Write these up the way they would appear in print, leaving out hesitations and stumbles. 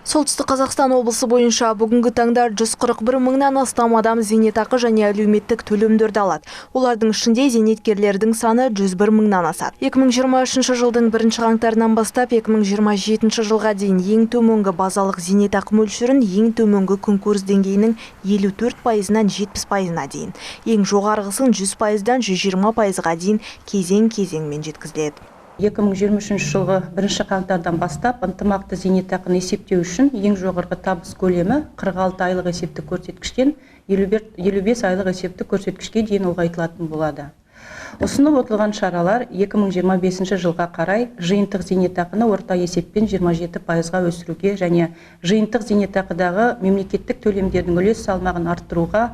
Солтүстік Қазақстан облысы бойынша бүгінгі таңда 141 мыңнан астам адам зейнетақы және әлеуметтік төлемдерді алады. Олардың ішінде зейнеткерлердің саны 101 мыңнан асады. 2023 жылдың бірінші қаңтарынан бастап 2027 жылға дейін ең төменгі базалық зейнетақы мөлшерін ең төменгі күнкөріс деңгейінің 54%-ынан 70%-на дейін, ең жоғарғысын 100%-дан 120%-ға дейін кезең-кезеңмен жеткізіледі. 2023 жылғы бірінші қаңтардан бастап ынтымақты зейнетақыны есептеу үшін ең жоғарғы табыс көлемі 46 айлық есептік көрсеткіштен 55 айлық есептік көрсеткішке дейін ұлғайтылатын болады. Ұсынып отырған шаралар 2025 жылға қарай жиынтық зейнетақыны орта есеппен 27%-ға өсіруге және жиынтық зейнетақыдағы мемлекеттік төлемдердің үлес салмағын арттыруға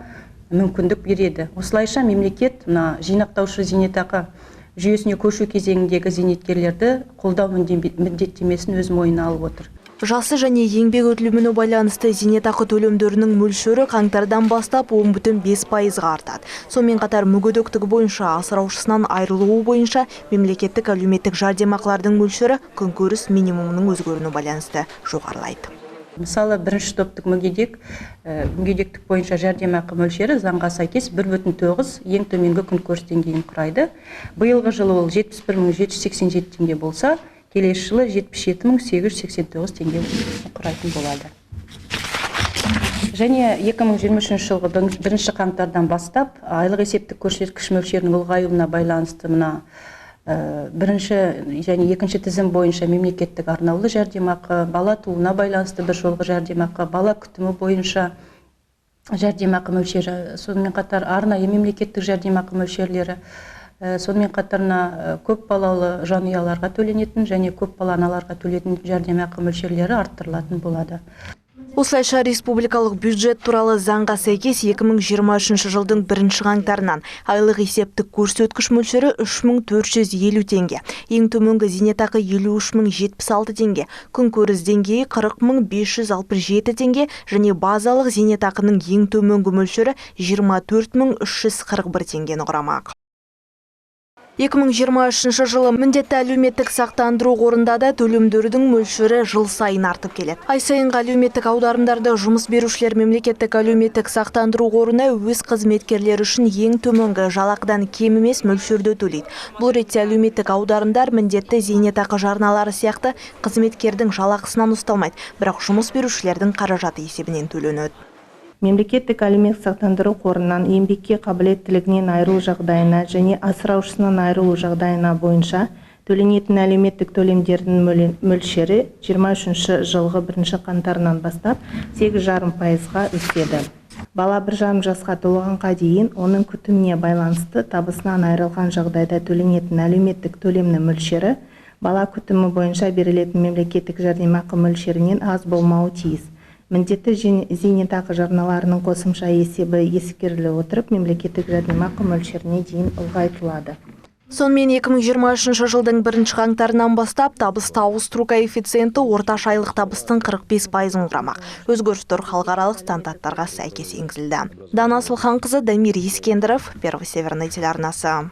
мүмкіндік береді. Осылайша мемлекет мына жинақтаушы зейнетақы жүйесіне көшу кезеңіндегі зейнеткерлерді қолдау міндеттемесін өз мойнына алып отыр. Жасы және еңбек өтіліміне байланысты зейнетақы төлемдерінің мөлшері қаңтардан бастап 10,5%-ға артады. Сонымен қатар мүгедектігі бойынша, асыраушысынан айырылуы бойынша мемлекеттік әлеуметтік жәрдемақылардың мөлшері күнкөріс минимумының өзгеруіне байланысты жоғарылайды. Мысалы, бірінші топтық мүгедектік бойынша жәрдемақы мөлшері заңға сәйкес 1,9 ең төменгі күнкөріс деңгейін құрайды. Биылғы жылы ол 71 787 теңге болса, келесі жылы 77 889 теңге құрайтын болады. Және 2023 жылғы бірінші қаңтардан бастап айлық есептік көрсеткіш мөлшерінің ұлғаюына байланысты мына бірінші және екінші тізім бойынша мемлекеттік арнаулы жәрдемақы, бала тууына байланысты бір жолғы жәрдемақы, бала күтімі бойынша жәрдемақы мөлшері, сонымен қатар арнайы мемлекеттік жәрдемақы мөлшерлері, сонымен қатар мына көп балалы жанұяларға төленетін және көп балалы аналарға төленетін жәрдемақы мөлшерлері арттырылатын болады. Осылайша, республикалық бюджет туралы заңға сәйкес 2023 жылдың бірінші қаңтарынан айлық есептік көрсеткіш мөлшері 3450 теңге, ең төменгі зейнетақы 53 076 теңге, күнкөріс деңгейі 40 567 теңге және базалық зейнетақының ең төменгі мөлшері 24 341 теңгені құрамақ. 2023 жылы міндетті әлеуметтік сақтандыру қорында да төлемдердің мөлшері жыл сайын артып келеді. Ай сайынғы әлеуметтік аударымдарды жұмыс берушілер мемлекеттік әлеуметтік сақтандыру қорына өз қызметкерлері үшін ең төменгі жалақыдан кем емес мөлшерде төлейді. Бұл ретте әлеуметтік аударымдар міндетті зейнетақы жарналары сияқты қызметкердің жалақысынан ұсталмайды, бірақ жұмыс берушілердің қаражаты есебінен төленеді. Мемлекеттік әлеуметтік сақтандыру қорынан еңбекке қабілеттілігінен айырылу жағдайына және асыраушысынан айырылу жағдайына бойынша төленетін әлеуметтік төлемдердің мөлшері 23 жылғы бірінші қаңтарынан бастап 8,5%-ға өседі. Бала 1,5 жасқа толғанға дейін оның күтіміне байланысты табысынан айырылған жағдайда төленетін әлеуметтік төлемнің мөлшері бала күтімі бойынша берілетін мемлекеттік жәрдемақы мөлшерінен аз болмауы тиіс. Міндетті зейнетақы жарналарының қосымша есебі ескеріле отырып, мемлекеттік жәрдемақы мөлшеріне дейін ұлғайтылады. Сонымен, 2023 жылдың бірінші қаңтарынан бастап табысты ауыстыру коэффициенті орташа айлық табыстың 45%-ын құрамақ. Өзгерістер халықаралық стандарттарға сәйкес енгізілді. Дана Асылханқызы, Дамир Ескендіров, Первый Северный телеарнасы.